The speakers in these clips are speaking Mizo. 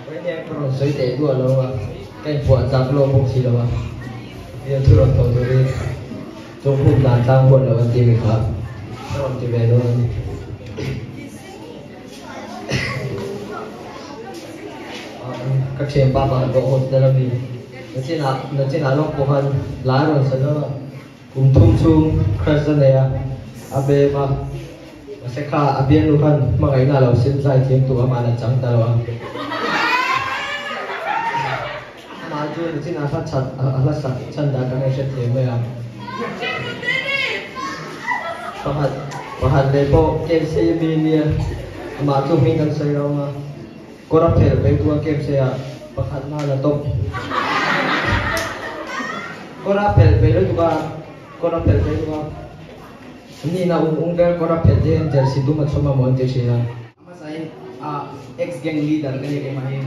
Vawiin ka rawn sawi teh duah lo a, ka inpuah chak lawk bawk si lo a, bial thu rawn thawh turin chungkhum dan tlang huat lo an ti mi kha ka rawn ti ve dawn a ni. Ka thianpa pakhat pawh hostel a mi, nachinah nachinah lawk pawh khan lai rawn sa lo a. Kum thum chhung crush a nei a, a bem a, mahse kha a bialnu khan hmangaihna a lo sim zai thiam tur amah la chang ta lo a. Amah chu nichin a hla chhat a hla sak chhan dan ka ngaihhriat thiam mai a. Pakhat pakhat leh pawh KFC mi nia, amah chu hming kan sawi lo ang a. Kawr a phelh ve tu a camp se ah pakhat na la tawp. Kawr a phelh ve lutuk a, kawr a phelh ve lutuk a. Ni na ung ung vel kawr a phelh te hian jersey dum a chhawm a maw an ti thin a. Hmasain a ex gang leader ka ni keimah hi.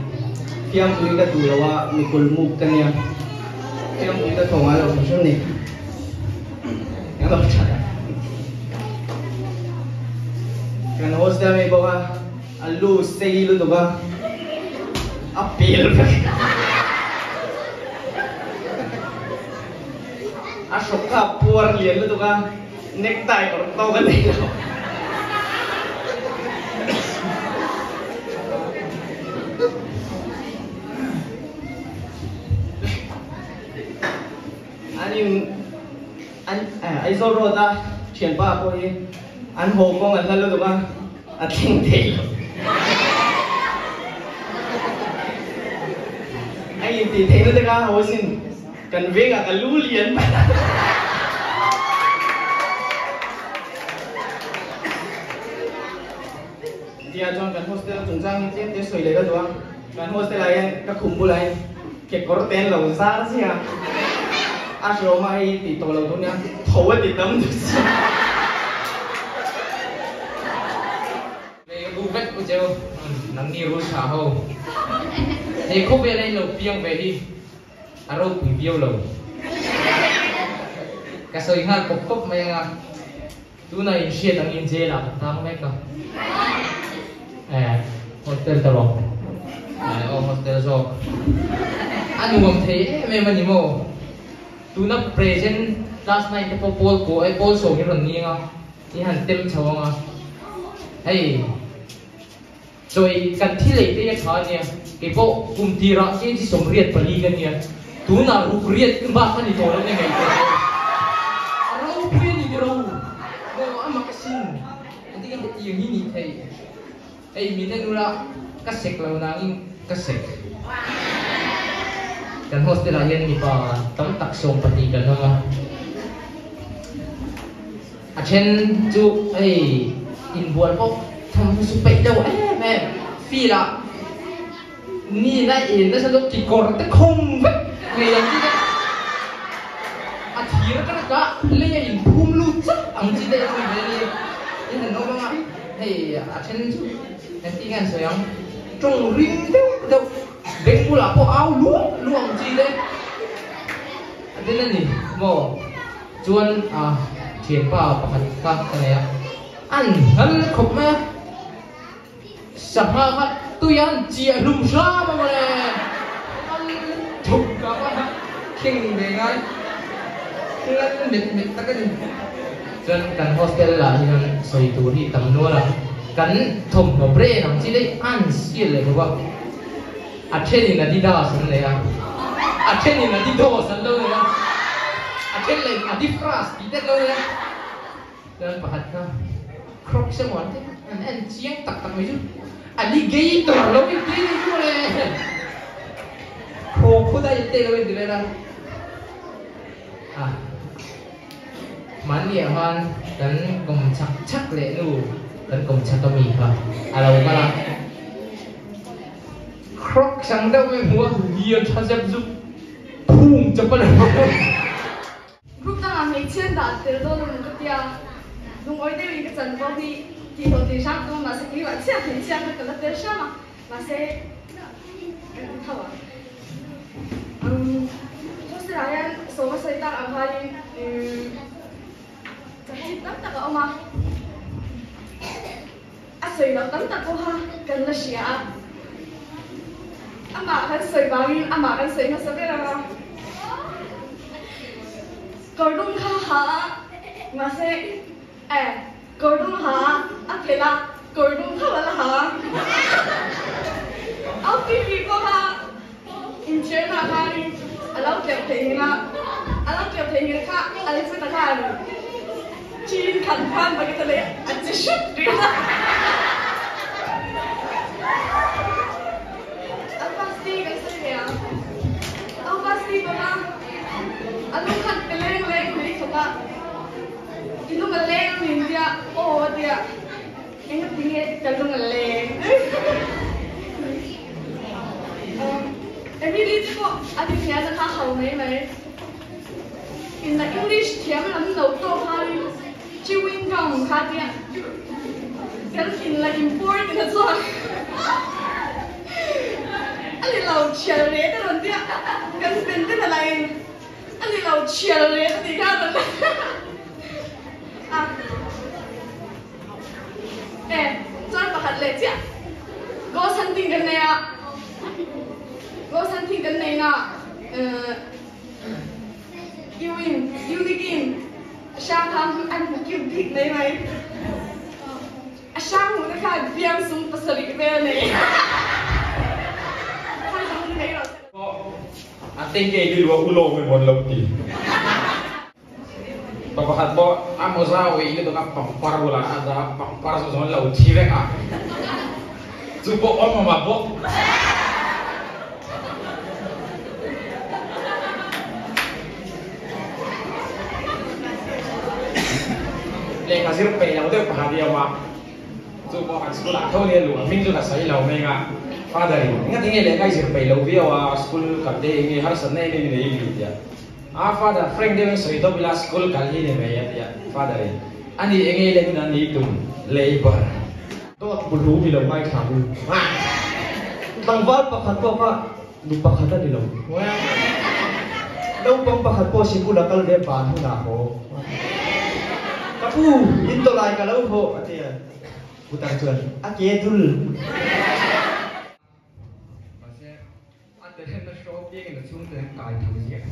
Fiampui ka duh lo a, mikul muk ka nia. Fiampui ka thaw ngai lo hrim hrim ni. Englo that a. Kan hostel mi bawk a. A lu sei lutuk a, a pel vek. A hrawk kha a puar lian lutuk a, necktie awrh tawk a nei lo. An in an Aizawl road a thianpa pawh hi an haw kawng an hla lutuk a. A thleng thei lo. A intih theihna te kha ho sin kan vengah ka lu lian mai. Tia chuan kan hostel chungchang hi tlem te sawi leh ka duh a. Kan hostel ah hian ka khum bulah hian kekawr te an lo zar ziah a. A hreawm a hei tih tawh lo tur nia tho a ti tam duh si. Ve ru vek u cheu nangni rul tha ho. He khawvel a in lo piang ve hi a ropui viau lo. Ka sawi nghal pawp pawp mai anga tunah in hriat angin jail ah kan tang mek a. Eh hostel ta rawh. Eh aw hostel zawk. A nuam thei em em a ni maw? Tuna present class 9 te pawh pawl kaw eh pawl sawm hi rawn ni anga. I han tem chho ang a, hei chawi kan thi lei te a tha ania, keipawh kum tirah kg 84 ka nia, tunah ruk riat bak ka ni tawh lo nge ngaihtuah tawh a ropui a ni tiro maw a mak asin engtin nge hetiang hi nih theih hei min en ula ka sek lo nangin ka sek kan hostel ah hian mipa tam tak 12 kan awm a. A then chu hei inbual pawh thawmhnaw chu peih deuh em em field ah ni na en nasa deuh kekawr te khawng vek ngei ang chi te a thir atanga ka lei a inphum lut chauh ang chi te a awm ve a ni in han awm anga hei a then chu engtin nge an sawi ang tawng ring deuh deuh beng bulah pawh au luah luah ang chi te a den a ni maw. Chuan a thianpa pakhat kha ka nei a, an nghal khawp mai a, sangha kha tui a han chiah hlum hram a mawle, nghal thuk ka va kheng ve ngai, nghal met met tak a ni. Chuan kan hostel lah hian sawi tur hi tam nual a, kan thawmhnaw brand ang chi daih an sial leh khawp a, A thenin Adidas an nei a, a thenin Adidos an lo nei a, a then leh Adifras tih te an lo nei a. Chuan pakhat kha Crocs emaw an ti an en chiang tak tak mai chu Alligator lo inti ni chu mawle. Crocodile te lo inti vel a. A mahni ah khan kan kawm chak chak leh nu kan kawm chak ami kha a lo kal a. Crocs ang deuh mai hmu a, lian tha zep zup phung chap a lo. Group dangah hmeichhia an dah tel dawn a maw ka tia, lungawi deuhin ka chanvo hi tih hlawh tih hram tum a, mahse keimah chiah hmeichhia kha ka la tel hram a, mahse kan ti tho ang. Umm hostel ah hian sawma sawi tak ang khanin umm chanchin tam tak a awm a. A sawi loh tam tak pawha kan la hria a. Amah kan sawi vangin amah kan sawi hmasa ber ang a. Kawr dum kha ha a, mahse eh kawr dum ha a, a phelh a, kawr dum tho a la ha a. Au Fifi pawh kha inchhirna ah khanin a lo tleuh theihnghilh a, a lo tleuh theihnghilh kha Alexander khan chin khat khan bucket a lei a che hrep ṭhin a. Alpasti kan sawi ve ang. Alpasti pawh kha a lung khan pe leng leng mai khawp a, i lung a leng a min tia aw a tia engati nge ka lung a leng. Emily te pawh an inhnialna kha ho mai mai. Inla English thiam lam lo tawk khanin chewing gum kha tia kan inla import na chuan a ni lo chhiar leh te rawn tia kan pen te na lahin a ni lo chhiar leh te tih kha a rawn a e chuan pakhat leh chiah ghost hunting kan nei a ghost hunting kan nei na Iwin, Unikin, a hrang kha an hmu cute bik mai mai. A hrang hmuhna khan biangsum pasarih vel a nei. A tengke ti lua u lo mai mawn lo ti. Pa pakhat pawh a mawza uih lutuk a pangpar bulah a dah a, pangpar chu zawn lo thi vek a, chu pawh awm awm a bawk. Lehkha zir peih lo deuh pakhat i awm a, chu pawh kan school ah tho nia luh a, hming chu ka sawi lo mai anga father in engati nge lehkha i zir peih lo viau a, school kal te eng nge harsatna em em i nei mi tia. A father Frank deuhin sawi tawp ila school kal hi ni mai a ti a, father in a ni eng ei leh hun a ni tum labour. Dawt bu hlu i lo ngaithla u. Tlangval pakhat pawh kha nu pakhat a ni lo. Naupang pakhat pawh sikul a kal ve ban hunah haw. Ka pu, in tawlai ka lo hawh a ti a. Putar chuan a ke dul. Mahse, a talent a show piangin a chhungte an kai tho ziah.